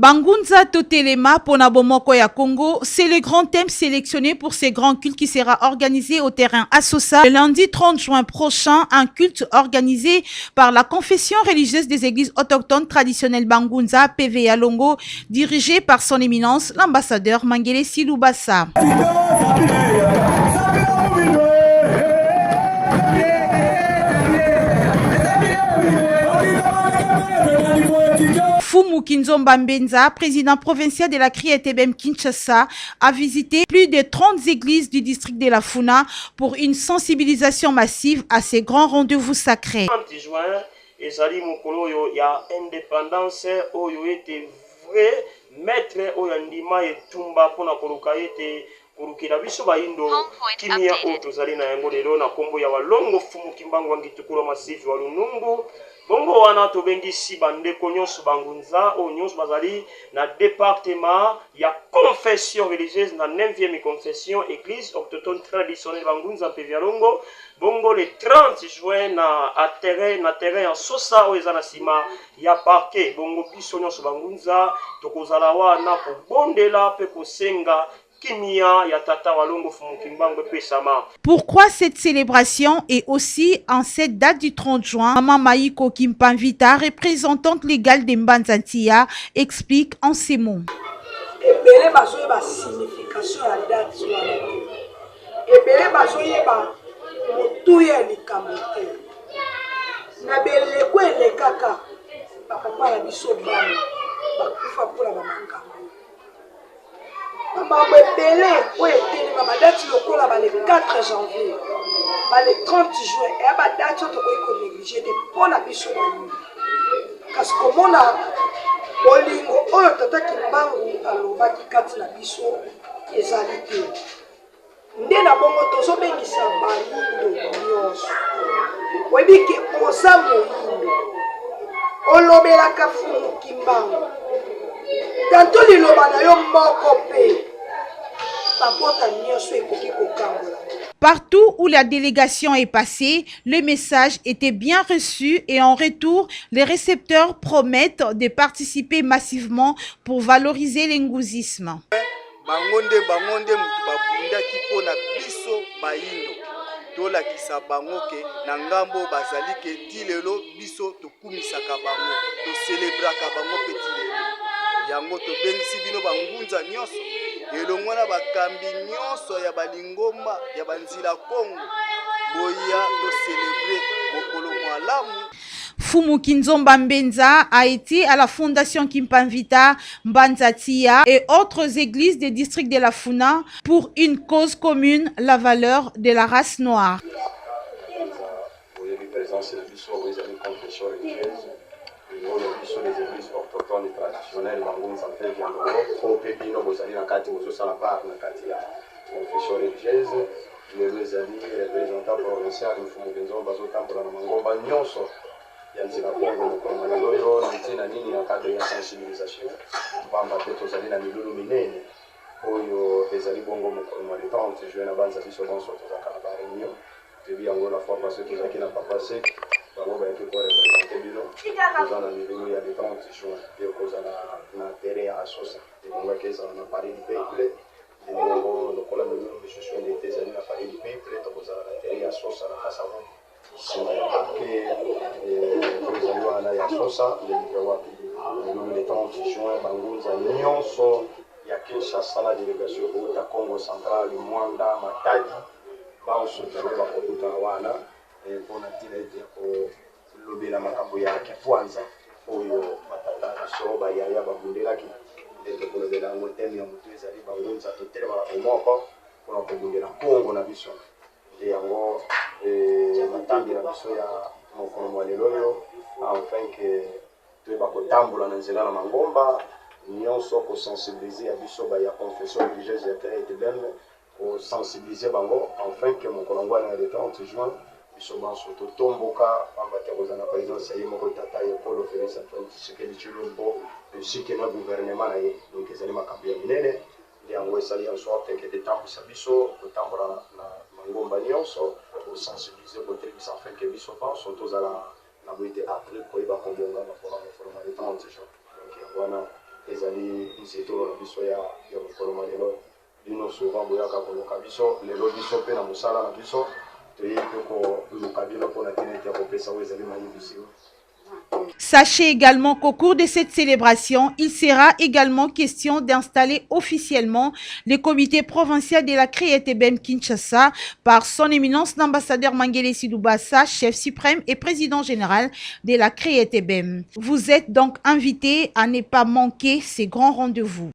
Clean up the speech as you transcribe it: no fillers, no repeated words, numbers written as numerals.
Bangunza Totelema pona bomoko ya Congo, c'est le grand thème sélectionné pour ce grand culte qui sera organisé au terrain Assosa le lundi 30 juin prochain, un culte organisé par la confession religieuse des églises autochtones traditionnelles Bangunza, PVA Longo, dirigé par son éminence l'ambassadeur Mangele Silubasa. Fumu Kinzomba Mbenza, président provincial de la CRIETBM Kinshasa, a visité plus de 30 églises du district de la Funa pour une sensibilisation massive à ces grands rendez-vous sacrés. 30 juin ezali mokolo oyo ya indépendance, oyo ete vrai maître oyo andima etumba mpona koluka ete kolukela biso bayindo kimia oyo tozali na yango lelo, na nkombo ya Walongo Fumu Kimbangu wa Ngitukulu Masivi wa Lunungu. Bongo wana tobengisi bandeko nyonso bangunza oyo nyonso bazali na département ya confession religieuse na 9e confession église autochtone traditionnelle Bangunza mpe Vialongo. Bongo le 30 juin na terrain ya Sosa oyo eza na nsima ya parquet, bongo biso nyonso bangunza tokozala wana kobondela mpe kosenga kimia ya tata Walongo Fumu Kimbangu epesama. Pourquoi cette célébration et aussi en cette date du 30 juin? Maman Maïko Kimpanvita, représentante légale de Mbanzantia, explique en ces mots. Ebele bazoyeba signification ya date wana te, ebele bazoyeba motuya ya likambo te. Na beleko elekaka, bapapa na biso bana bakufa mpona bamakambo, bamakambo ebele oyo etelema. Badate lokola ba le 4 janvier, ba le 30 juin, eya badate oyo tokoki konégliger te mpo na biso bayingi. Kasi komona bolingo oyo tata Kimbangu alobaki kati na biso ezali te. Nde na bongo tozobengisa bayindo nyonso. Oyebi ke oza moyindo, olobelaka Fumu Kimbangu, tanto liloba na yo moko mpe mabota nyonso ekoki kokangola. Partout où la délégation est passée, le message était bien reçu et en retour, les récepteurs promettent de participer massivement pour valoriser l'inguzisme. Bango nde mutu babundaki mpo na biso bayindo. Tolakisa bango ke na ngambo bazali, ke ti lelo biso tokumisaka bango, tocélébraka bango mpe ti lelo. Yango tobengisi bino bangunza nyonso elongo na bakambi nyonso ya balingomba ya banzila Kongo, boya tocélébrer mokolo malamu. Fumu Kinzomba Mbenza a été à la fondation Kimpanvita, Mbanzatia et autres églises des districts de la Funa pour une cause commune, la valeur de la race noire. Boyebi présence na biso oyo ezali confession religieuse oyo biso les églises autochtones traditionnelles Bangunza mpe Vialongo, oyo mpe bino bozali na kati, bozosala part na kati ya confession religieuse. Lelo ezali représentant provincial Mfumu Kinzomba bazotambola na mangomba nyonso ya nzela Kongo mokolo na lelo oyo. Na ntina nini? Na cadre ya sensibilisation, pamba te tozali na milulu minene oyo ezali bongo mokolo mwa le 30 juin. Na banza biso bonso tozalaka na baréunion, toyebi yango. La fois passée tozalaki na papa Sek, bango bayaki koreprésenter bino. Toza na milulu ya le 30 juin ekozala na terrain ya Asosa. Ebongaki ezala na Palais du Peuple. Ebongo lokola milulu misusu ende ezali na Palais du Peuple, tokozala na terrain ya Sosa na Kasavubu, nsima ya parquet oyo ezali wana ya Sosa. Nde wapi milulu le 30 juin, bangunza nyonso ya Kinshasa na délégation kouta Congo Central, Mwanda, Matadi, banso jamais bakokutana wana mpona ntina ete ya kolobela makambo ya kipwanza oyo batata biso, bayaya babundelaki. Nde tokolobela yango. Thème ya motu ezali bangunza totelemaka bomoko mpona kobundela Kongo na biso. Nde yango matambi na biso ya mokolo mwa lelo oyo, afin ke toyeba kotambola na nzela na mangomba nyonso, kosensibiliser ya biso baya confession religieuse ya TRTBM, kosensibiliser bango afin ke mokolo yango wana ya le 30 juin biso banso totomboka, pamba te kozala na présidence ya ye moko tata ya ekolo Félix Antoine Tshisekedi Tshilombo ainsi ke na gouvernement na ye. Donc ezali makambo ya minene. Nde yango esali en sorte ke etambwisa biso kotambola na mangomba nyonso, kosensibiliser, kotelebisa, afin ke biso banso tozala na boye te après koyeba kobongama mpona mokolo ma le 30 juin. Donc yango wana. Ezali nzetolo na biso ya ya mokolo mwa lelo. Bino souvent boyaka koluka biso, lelo biso mpe na mosala na biso toyei mpe koluka bino mpo na ntina ete ya kopesa oyo ezali mayebisi. Sachez également qu'au cours de cette célébration, il sera également question d'installer officiellement le comité provincial de la CRIETBM Kinshasa par son éminence l'ambassadeur Mangele Sidoubassa, chef suprême et président général de la CRIETBM. Vous êtes donc invités à ne pas manquer ces grands rendez-vous.